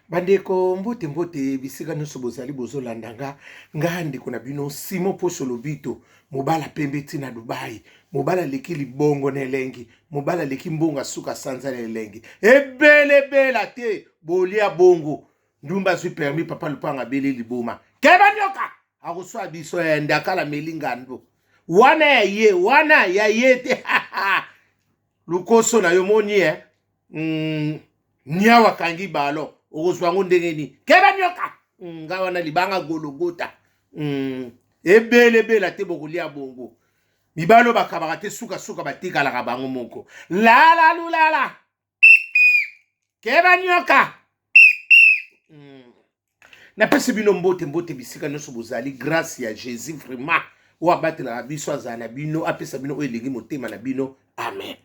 Bandeko mbote mbote bisika nyonso bozali bozolanda nga nga ndeko na bino Simon Poso Lobito mobala pembe ti na Dubai mobala aleki libongo na elengi mobala aleki mbongo asuka sanza na elengi ebelebela te bolia bongo ndumba azwi permis papa lupanga abeli liboma keba nyoka akoswa biso ya ndakala meli ngando wana ya ye wana ya ye te lukoso na yo moni eh niau akangi balo okozwa yango ndenge nini keba nyoka nga wana libanga gologota. Ebelebela te bokolia bongo mibali oyo bakabaka te sukasuka batikalaka bango moko lala lulala keba nyoka. Napesi bino mbote mbote bisika nyonso bozali grâce ya Jésus vraiment oyo abatelaka biso azala na bino apesa bino oyo elingi motema na bino amen.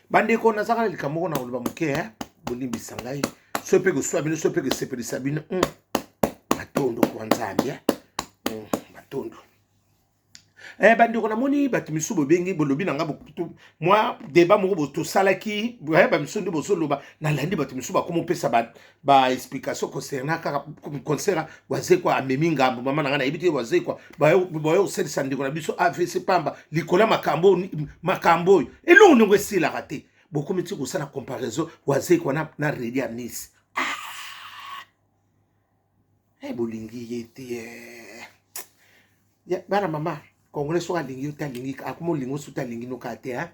Bandeko nazaka na likambo moko na koloba moke eh? Bolimbisa ngai so mpe koswa bino so mpe kosepelisa bino. Matondo kwa Nzambe eh? Matondo bandeko namoni bato misusu bobengi bolobi na nga mwa débat moko tosalaki bamisusu nde bozoloba nalandi bato misusu bakoma opesa ba explication concernant kaka concert Wazekwa amemi ngambo mama na ngai nayebi te Wazekwa baye kosalisa ndeko na biso AVC pamba likolo ya makambo makambo oyo elongo ndenge esilaka te bokomi ti kosala comparaison Wazekwa na Reddy Amisi ah! Bolingi ye te eh. Bana mama congolais soki alingi yo te alingi akoma olingi oso te alingi noka te eh?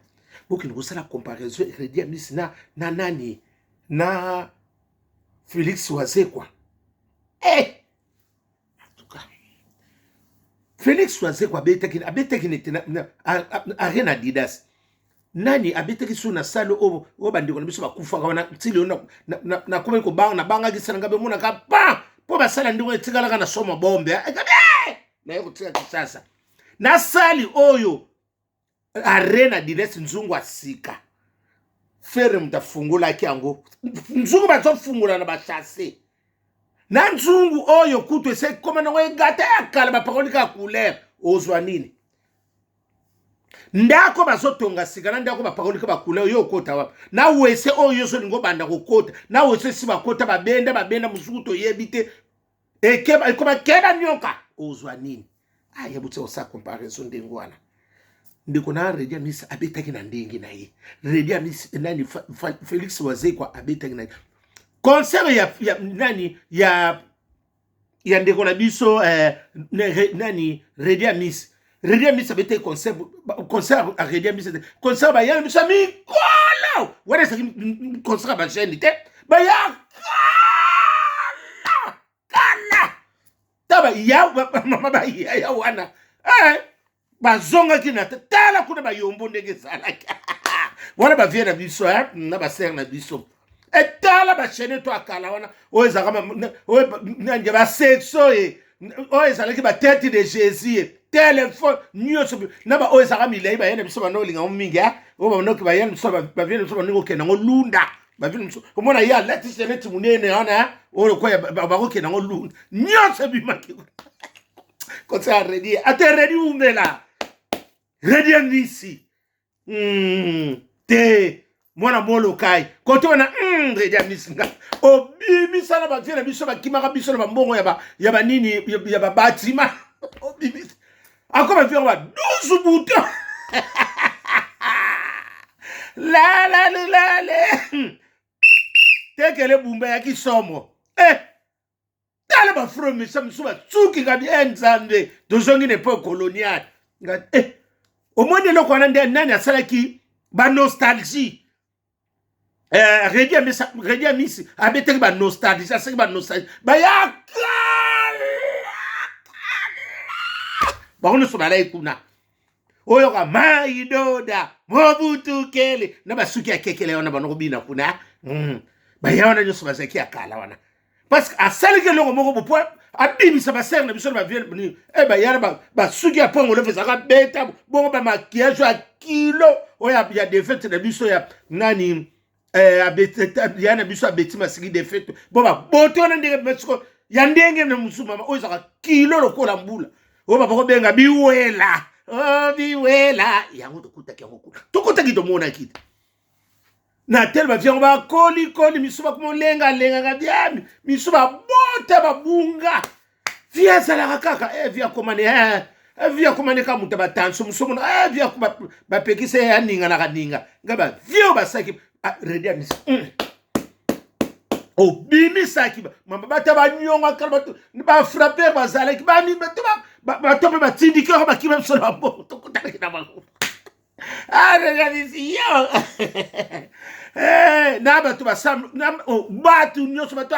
Bokende kosala comparaison Reddy Amisi na nani na Félix Wazekwa eh! En tout cas Félix Wazekwa abetaki nete na Arena Adidas nani abetaki so na sale oyo oyo bandeko na biso bakufaka wana ti lelo nakomi kobanga nabangaki sala ngai bemonaka pa mpo basala ndenge etikalaka na somo bombe naye kotika Kinshasa na sali oyo Arena Adidas nzungu asika Ferre moto afungolaki yango nzungu bazofungola na bachasse na nzungu oyo kutu ese ekoma nango egata ya kala bapakoli kaka couleur ozwa nini ndako bazotonga sika na ndako bapakoli kaka bacouleur yo okota wapi na wese oyo yo ozolinga obanda kokota na wese esi bakota babenda babenda mosuku toyebi te ekeba ekoma keba nyoka ozwa nini aya buti osala comparaison ndenge wana ndeko na Reddy Amisi abetaki na ndenge na ye Reddy Amisi nani Félix Wazekwa abetaki na ye concert ya nani ya ndeko na biso nani Reddy Amisi. Reddy Amisi abetaki concert ya Reddy Amisi concert baya na biso ya mikolo wana ezalaki concert ya bajeune te baya kala kala ta ya mama bayaya wana bazongaki na tala kuna bayombo ndenge ezalaki wana bavie na biso na basere na biso etala bachaine to akala wana oyo ezalaka oyo basexo ye oyo ezalaki batete de Jésus ye telefone nyonso na baoyo ezalaka milai baya na biso banda olinga ngo mingi oyo bandoki baya na biso bavie na biso bandingi okende yango lunda bavie na biso omona ye alati chaînette monene wana oyo lokola bakokende yango lunda nyonso ebimaki concert Reddy ate Reddy umela Reddy Amisi te mwana molokai kote wana Reddy Amisi nga obimisa na bavie na biso bakimaka biso na bambongo ya banini ya babatima obimisa ako bavie yango ba 12 bouton lalalulale tekele bumba ya kisomo tala bafromisa mosusu basuki ngabi e Nzambe tozongi na epoque coloniale nga omoni eloko wana nde nani asalaki banostalgie Reddy Amisi abetaki banostalgie asalaki banostalgie baya kala bango nyonso balai kuna oyoka mai doda mobutukele na basuki ya kekele wana bano kobina kuna. Baya wana nyonso bazalaki ya kala wana parce que asalaki eloko moko bo po abimisa basere na biso na bavie e bayana basuki ya pongo lefe ezalaka beta bongo bamaquillage ya kilo oyo ya defete na biso ya nani ya na biso abeti masiki defete bo babote wana ndenge siko ya ndenge na mosusu mama oyo ezalaka kilo lokola mbula oyo bakobenga biwela oh, biwela yango tokutaki yango kuna tokutaki tomonaki te. Na tele ba vieux bakoli koli, misu bakomolengalengaka bia, misu babota babunga. Vieux azalaka kaka eh, vieux akomani eh, eh, vieux akomani kaka moto ya batension mosu omona eh, vieux bapekisa ye aninganaka ninga nga ba vieux oyo basalaki ah, Reddy Amisi. Obimisaki mama bato banyongaka bato bafrapper bazalaki bato mpe batindiki yango bakima biso na bambongo tokutanaki na bango. Ah, Reddy Amisi yo eh, na bato basam oh, bato nyonso bato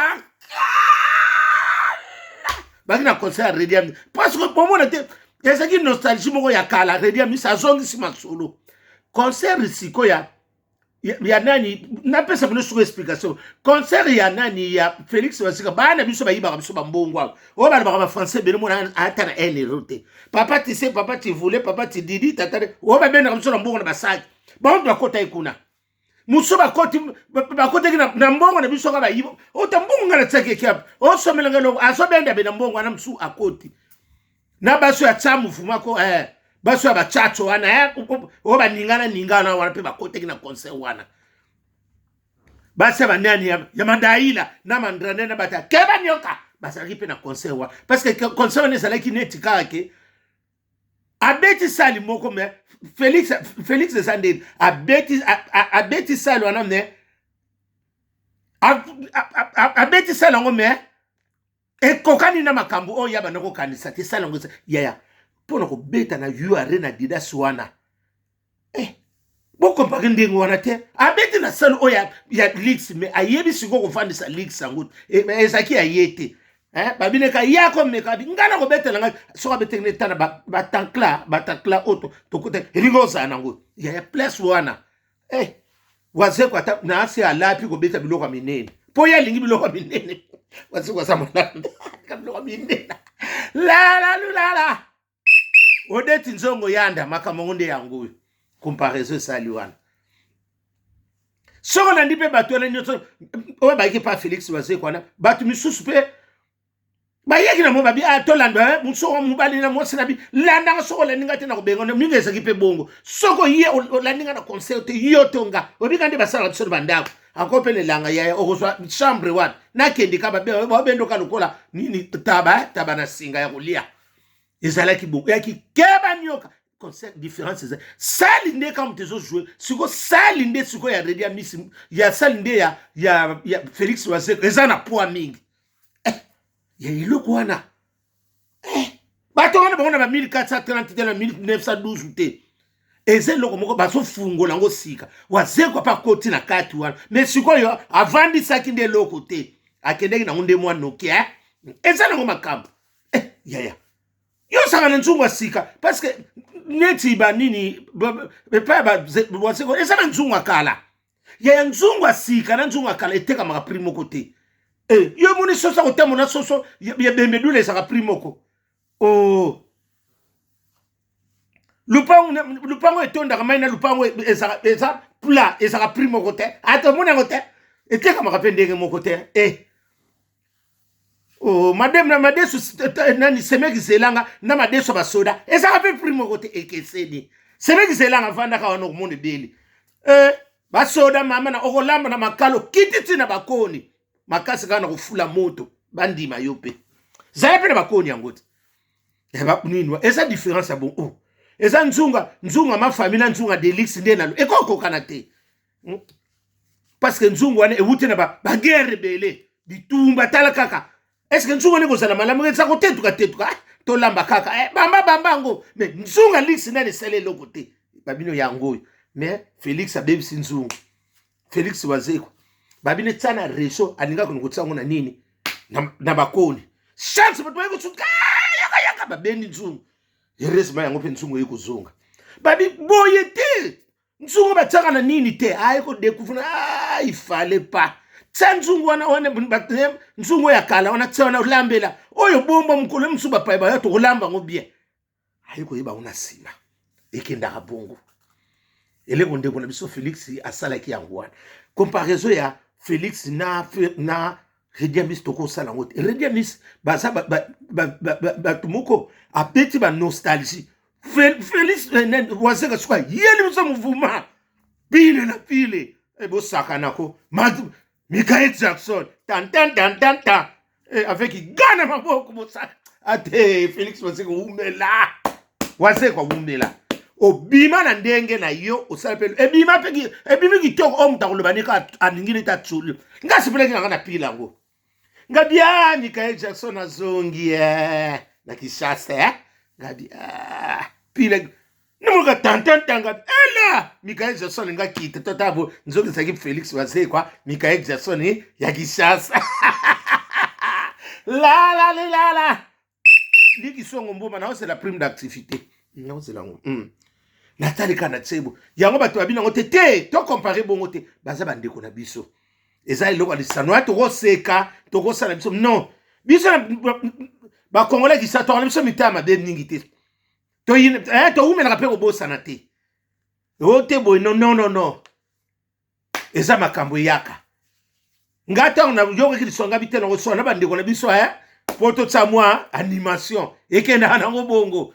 baki na concert ya Reddy Amisi parce que bomona te ezalaki nostalgie moko ya kala. Reddy Amisi azongisi masolo concert sikoyo ya nani. Napesa bino soko explication. Concert ya nani? Ya Félix Basika. Bana biso bayibaka biso bambongo awa oyo balobaka bafrançais ebele, mona ata na un euro te. Papa tu sais, papa tu voulais, papa tu didi tata oyo babendaka biso na mbongo na basaki. Bango bakota ye kuna mosusu bakoti bakotaki na mbongo na biso ka bayiba. Ota mbongo nga natiaki eki osomelanga eloko azobenda be na mbongo wana. Mosusu akoti na baso ya tsa mouvement ko eh, baso ya bachacho wana eh, oyo baningana ningana wana mpe bakotaki na concert wana. Basi ya banani ya mandaila na mandrane na bato ya keba nyoka bazalaki mpe na concert wana, parce que concert wana ezalaki neti kaka ke abeti sali moko. Mais Félix eza ndeni abeti sali wana, mais abeti sali yango, mais ekokani na makambo oyo ya banda kokanisa te. Sali yango yaya mpona kobeta na U Arena Adidas wana eh, bokompare ndenge wana te. Abeti na sale oyo ya luxe, mais ayebi sikoyo kofandisa luxe yango ezalaki ya ye te. Babineka ya komeka bi ngai na kobetela ngai soki abeteki ne tana batankla batankla oyo tokota elingi ozala nango yaya place wana eh, Wazeko ata na ase alapi kobeta biloko ya minene mpo ye alingi biloko ya minene. Wazeko aza molanda biloko ya minene lalalulala odeti nzongo yanda makambo yango nde yango oyo comparaison esali wana. Soko olandi mpe bato wana nyonso oyo bayaki pa Félix Wazeko wana, bato misusu mpe bayaki na mo babi ah, tolanda mosoko mobali na mwasi na bi landanga. Soko olandi nga te na kobenga mingi ezalaki mpe bongo. Soko ye olandi nga na concert te, yo to nga obika nde basalaka biso na bandako ako mpe nelanga yaya okozwa chambre wana nakende ka babendoka lokola nini taba taba na singa ya kolia. Ezalaki bongo eyaki keba nyoka concert. Différence eza sali nde kaka moto ezojoue siko sali nde sikoyo ya Reddy Amisi ya sali nde ya Félix Wazeko eza na poids mingi eh, ya eloko wana eh, bato wana bango na ba 1430 te, na 1912 te. Eza eloko moko bazofungola yango sika. Wazeko mpe akoti na kati wana, mais sikoyo avandisaki nde eloko te, akendeki nango nde mwa noki eh? Eza nango makambo eh, yaya yo osaka na nzungu ya sika parce que neti banini epai ya Wazeko eza na nzungu ya kala. Yaya, nzungu ya sika na nzungu ya kala etekamaka prix moko te. Eh, yo emoni soso akotambola soso ya bembedula ezalaka prix moko. Oh. Lupango etondaka mai na lupango eza plat ezalaka prix moko te. Ata omoni yango te, etekamaka mpe ndenge moko te eh. Oh, madame na madesu nani semeki zelanga na madesu basoda ezalaka mpe prix moko te, ekeseni. Semeki zelanga avandaka wana okomona ebele eh, basoda mama na okolamba na makalo kiti ntina bakoni makasi kaka na kofula moto bandima yo mpe zala mpe na bakoni yango te nini eza différence ya bon. Oh. Eza nzunga nzunga ma famille na nzunga delix nde nalo ekokokana te, Parce que nzungu wana ewuti na baguerre ebele, bitumba. Tala kaka, est ce que nzungu wana ekozala malamu? Eza kotetuka tetuka, tolamba kaka eh, bamba bamba yango. Mais nzunga luxe nani esali eloko te babino yango oyo. Mais Félix abebisi nzungu. Félix Wazeko babino tia na réseau alingaka kotia yango na nini na bakoni chance bato baye kosuka yaka yaka babendi nzungu. Heureusement yango mpe nzungu eye kozonga babi boye te. Nzungu batiaka na nini te, aye kodécouvrir ah, il fallait pas tia nzungu wana wana nzungu ya kala wana tia wana olambela oyo bomba mokolo mosusu bapaya baya tokolamba yango bien. Aye koyeba yango na nsima ekendaka bongo. Eleko ndeko na biso Félix asalaki yango wana. Comparaison ya Félix na Reddy Amisi tokosala yango te. Reddy Amisi baza bato moko abeti banostalgie. Félix Wazeka soki ayeli biso mouvement pile na pile. Eh, bosakana ko Michael Jackson tan tan tan tan tan eh, avec gana maboko bosaka ate Felix Wazekwa wumela Wazekwa wumela obima na ndenge na yo osala mpe ebima mpe ebimi kitoko oyo moto akoloba nika alingi neti atsoli nga asepelaki na nga na pila yango nga bia Michael Jackson azongi eh, na Kinshasa eh. nga bia pila namoka tantantanga ela Michael Jackson nga kita tata bo nzoki ezalaki Felix Wazekwa Michael Jackson ya Kinshasa la la la la likisongo mboma naozela prime d'activité naozela yango Natali kaka na tsebo yango bato babino yango te te tokompare bongo te baza bandeko na biso eza eloko ya lisano ya tokoseka tokosala biso non biso bakongolais kisa tokana biso mitema mabe mingi te towumelaka mpe kobosana te o te boye non non non non eza makambo eyaka nga ntango nayokaki lisonga bi te nakoswana na bandeko na biso eh? mpo totya mwa animation ekendaka nango bongo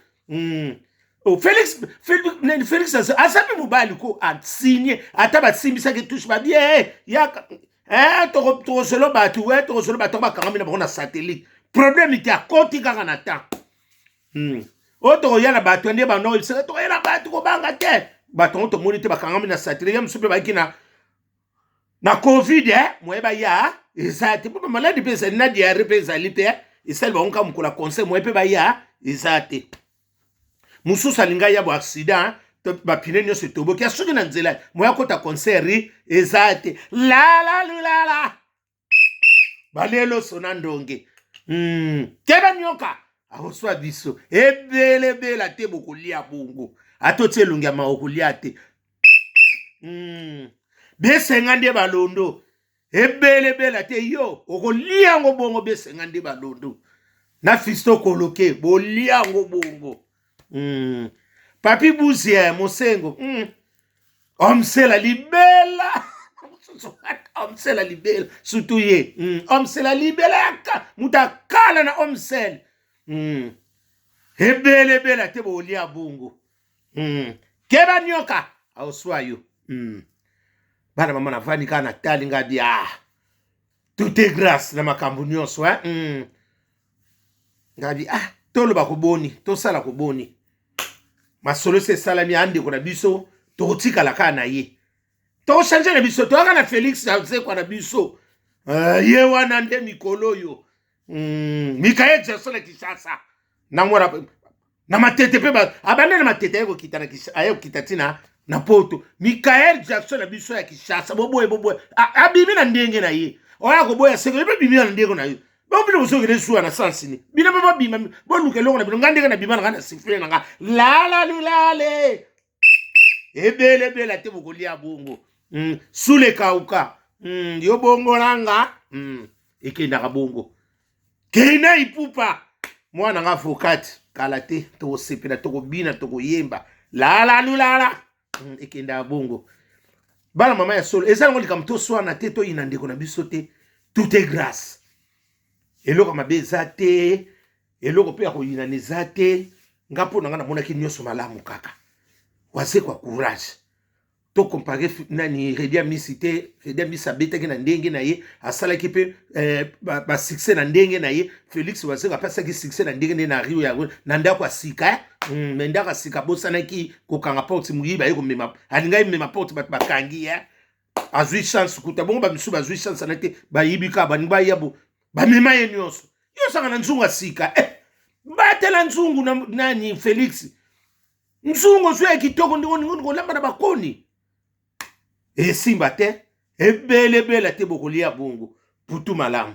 Oh, Felix, Felix, Felix aza mpe mobali ko asigne ata basimbisaki touche babi eh, yaka eh, tokozelo bato eh, tokozelo bato bakangami na bango na satellite problème te akoti kaka na temps. Oyo tokoya na bato nde bano ebisaka tokoya na bato kobanga te bato yango tomoni te bakangami na satellite ya mosusu mpe bayaki na covid eh, moye baya eza te mpo maladi mpe ezali na diarrhée mpe ezali te esali bango kaka mokolo ya conseil moye mpe baya eza te mosusu alinga ya bo accident bapine nyonso etoboki asuki na nzela moye akota concert eza te lalalulala baleloso na ndonge keba nyoka akoswa biso ebelebela te bokolia bongo ata otie elongi ya mawa okolia te besenga nde balondo ebelebela te yo okolia yango bongo besenga nde balondo na fisto koloke bolia yango bongo Papi Buzie Mosengo omsela libela omsela libela surtout ye omsela libela yaka moto akala na omsel ebelebela te bolia bongo keba nyoka aoswa yo Bana mama navandi kaka natali nga bi ah tout est grâce na makambo nyonso eh? Nga bi ah toloba koboni tosala koboni masolo esi esalami ya ndeko na biso tokotikala kaka na ye tokochange na biso toyaka na Félix Wazekwa na biso ye wana nde mikolo oyo Mikael Jackson na Kinshasa na mwana na matete mpe abanda na matete aye kokita aye kokita ntina na poto Mikael Jackson na biso ya Kinshasa boboye boboye abimi na ndenge na ye oya koboya seko ye mpe bimi na ndenge na ye bongo bino bozokende zuwa na sansi ni bino mpe bobima boluka eloko na bino nga ndenge na bima na nga na sifle na nga lalalulale ebele ebele te bokolia bongo sule kauka yo bongo nanga ekendaka bongo kena ipupa mwana nga avocate kala te tokosepela tokobina tokoyemba lalalulala ekendaka bongo bana mama ya solo eza yango likambo toswana te toyina ndeko na biso te tout est grâce eloko mabe eza te eloko mpe ya koyinana eza te nga mpo na nga namonaki nyonso malamu kaka Wazekwa courage tokompare nani Redi Amisi te Redi Amisi abetaki na ndenge na ye asalaki mpe basuccès na ndenge na ye Félix Wazekwa apesaki succès na ndenge nde na rio ya na ndako ya sika me ndako ya sika abosanaki kokanga porte moyibi aye komema alingaki mema porte bato bakangi ye azwi chance kuta bongo bamisusu bazwi chance ana te bayibi kaka baningi baya bo bamema ye nyonso yo osaka na nzungu ya sika batela nzungu na nani Félix nzungu ozwi ya kitoko ndingo ndingo kolamba na bakoni esimba te ebelebela te bokolia bongo putu malamu.